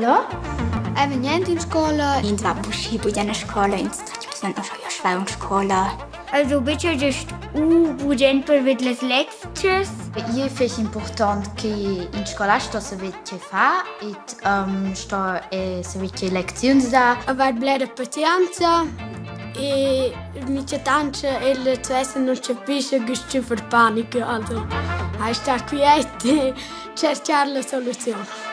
Hallo? Eben niente in scola. Ins va puschi bugen a scola, ins trat in scola. Also bitte just u bugen per vid las lectures. Io fich important che in scola sto saver che fa et sto saver che lecziuns da. Aver blera pazienza e mica tanto e le non capisce che per panica, also hai star quiet e cercare la soluzione.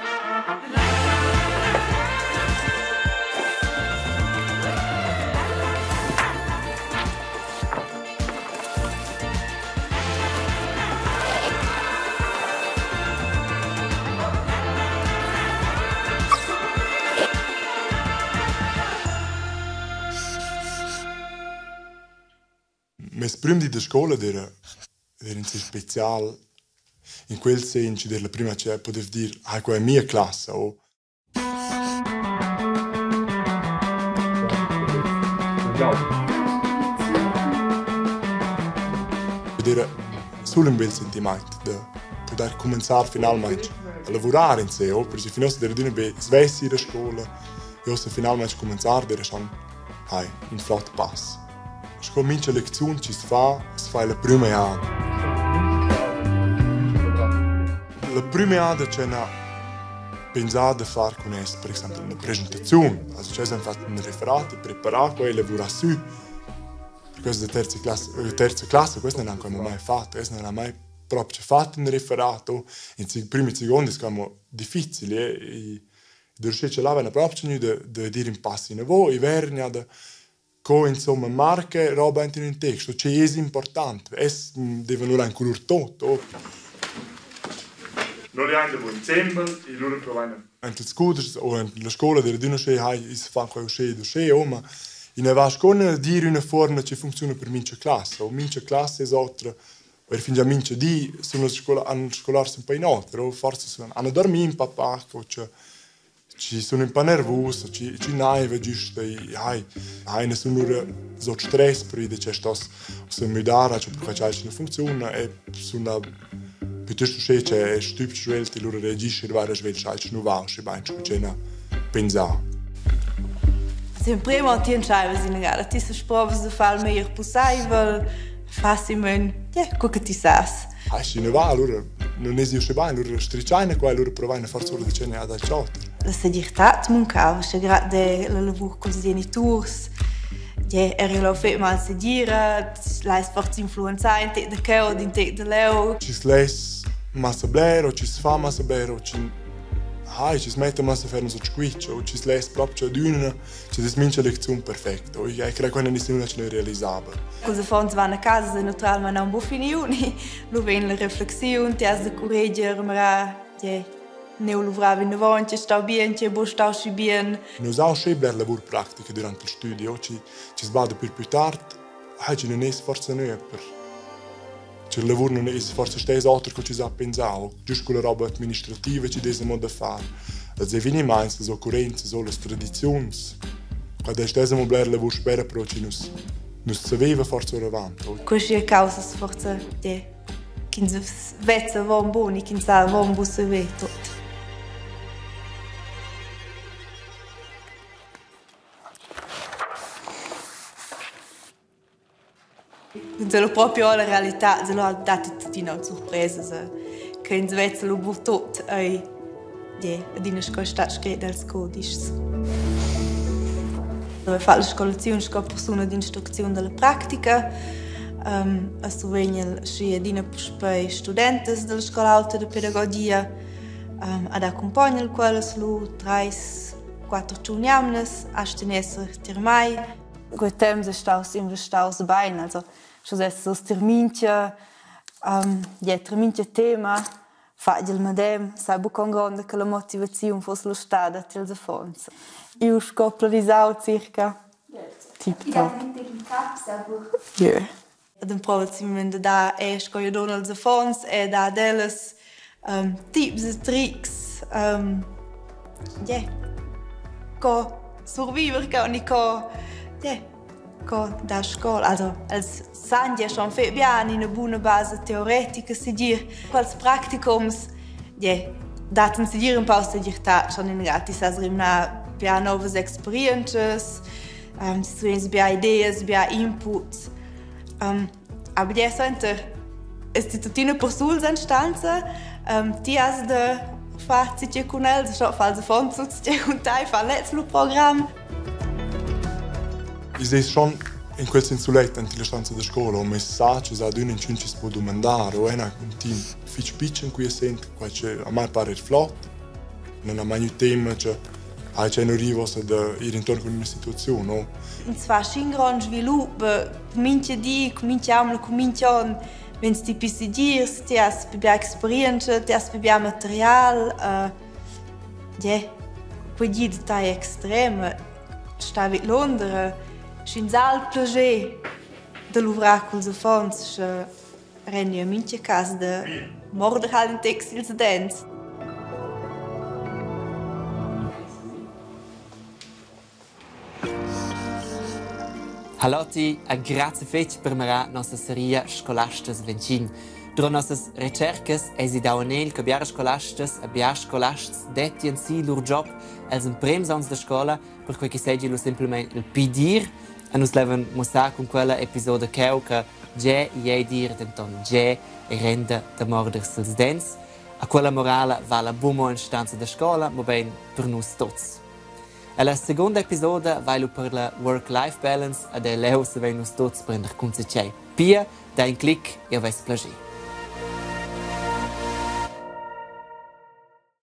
Mes prüm di da scoula d'eira d'eira insè special in quel sen chi d'eira la prüma che pudev dir: «Ah, quella è mia classa» o Ed era sul ün bel sentimaint da pudair cumanzar finalmaing a lavurar insè, o perche fin uossa d'eira adüna be svess ir a scoula e uossa finalmaing cumanzar d'eira schon, hai, ün flot pass. Sco mincha lecziun chi's fa, as fa la prüma jada. La prüma jada ch'eu pensà da far cun es per exaimpel üna presentaziun. Also ch'els han fat ün referat e preparà quai, elavurà sü. Questa terza classa, terza classa, questa non hanno mai fatto, els non han mai proprio fatto un referato. In prima e seconda es amo difficil e riuscir cha là vaina proprio gnü da dir ün pass inavo e vergna da co insomma marca roba aint in ün text o che es important. Es deva lura in culur tot o. Noi liain davo insembel e lura provaina aint ils cudeschs o aint la scoula dir adüna uschè hai i's fa qua uschè ed uschè o ma i na va sco na dir üna fuorma chi funcziuna per mincha classa o mincha classa es otra o eir fingià mincha di sun las scola han scolars ün pa in oter o forsa sun han a dormir ün pa pac o cha Ci sun ün pa nervus, ci ci naiva güsta e hai hai sun lura sot stress pervi che stos se müdar, cioè perché cha nu funcziuna e sun piuttosto uschè che stüb svelt e lura reagisce vaira svelt sch'alch nu va usche bain scu ch'eu n'ha pensà. Emprema ti entscheivas inagada, ti sesprovas da far il meglier pusseivel, facilmein, ja, co che ti sas. Ah, schi nu va, allura nun es uschè bain, allura strichaina qua, allura provaina forsa oura da tschenner ad alch oter. La segirtad muncava, sche grad la lavur culs geniturs, ja, era leu fetg malsegira, l'hai forsa influenzà in tec da cheu ed in tec da leu. Chi's less massa bler o chi's fa massa bler o chi hai, chi's metta massa ferm sot squitsch o chi's less propcha adüna Ci es mincha lecziun perfecta. Eu crei quella nessun non è realisabel. Culs affons van a casa naturalmein aunc buc finiu, ni lu vegn la reflexiun, ti has da curreger, mirar, tgei neu luvrar vinavon, tgei stau bien, tgei buc stau schi bien. Nus haun schi bler lavur practica durant il studi, o chi chi sbada pür plü tard, hai chi nun es forsa nö per Che il lavur nun es forsa stess oter co chi s'ha pensà, giust culla roba administrativa chi dess amo da far. Els evenimaints, las occurrenzas o las tradiziuns. Qua dess stess amo bler lavur spera però chi nus nus saveva forsa oravant. Questa causa forsa ch'ins vezza avon bun e ch'ins sa avon buc saver tut. Zelo proprio la realità, zelo ha dat tuttina surpresas che ins vezza lu buc tut ei je adina sco stat scret els cudischs. Ho fatg la scolaziun sco persuna d'instrucziun dalla pratica. A survegn schi adina puspei studentas dalla scola auta da pedagogia ad accumpogna quellas lu treis, quatter tschun jamnas, astgan esser tier mei. Quei temps è staus investaus bein, also sche esses tier mintga ja tier mintga tema fagl il medem, sai buca con gronda che la motivaziun fuss lu stada tiels affons. Iu sco planisau circa tip top. Jö. Ed emprova simplamain da dar er sco io dun als affons e dar ad ellas tips e trics yeah, co surviver co ni co yeah, co dar scola. Also els san gia schon fetg bien ina buna basa teoretica segir. Quels practicums yeah, Dat in segir un pau segirtad schon in ti sas rimnar bia novas experientschas, ti bia ideas, bia inputs. Aber die suenter es ti tuttina persuls en stanza, ti has da far tge cun els, scho fals affons tge cun tai, fa lez lu program. Is es schon in quel senso sulet ant la stanza da scola, o mes sa che sa adüna inchün chi's po dumandar, o ena ün team fich pitschen qui essent, quai che a mai pare flot. Non ha mai gnü tema che ah, c'è non rivos ad ir intorno con una situazione, no? Ins fa sc'in grond svilup, mincha di, mincha jamna, mincha on vegns ti pli segirs, ti has pli bia experientscha, ti has pli bia material. Yeah, quei di da tai extrem. Stavi Londra, sch'ins ha il plascher da luvrar culs affons, sche renda in mintga cas da morder halt in tec sils dents. Haloti e grazie fetg per mirar nossa seria Scolastas Ventin. Durant nossas recercas eisi dau en egl che biaras scolastas e biars scolasts dettien si lur job els emprems onns da scola, perquei che seigi lu semplamein il pli dir. E nus levan mussar cun quella episoda cheu che tge ei dir, denton tge ei renda da morder sils dents. A quella morala vala buca mo en stanza da scola, mobein per nus tuts. Ella secunda episoda vai lu per la work-life balance ed è leu savein nus tuts prender cun tgei. Pia, dai in clic e havess plascher.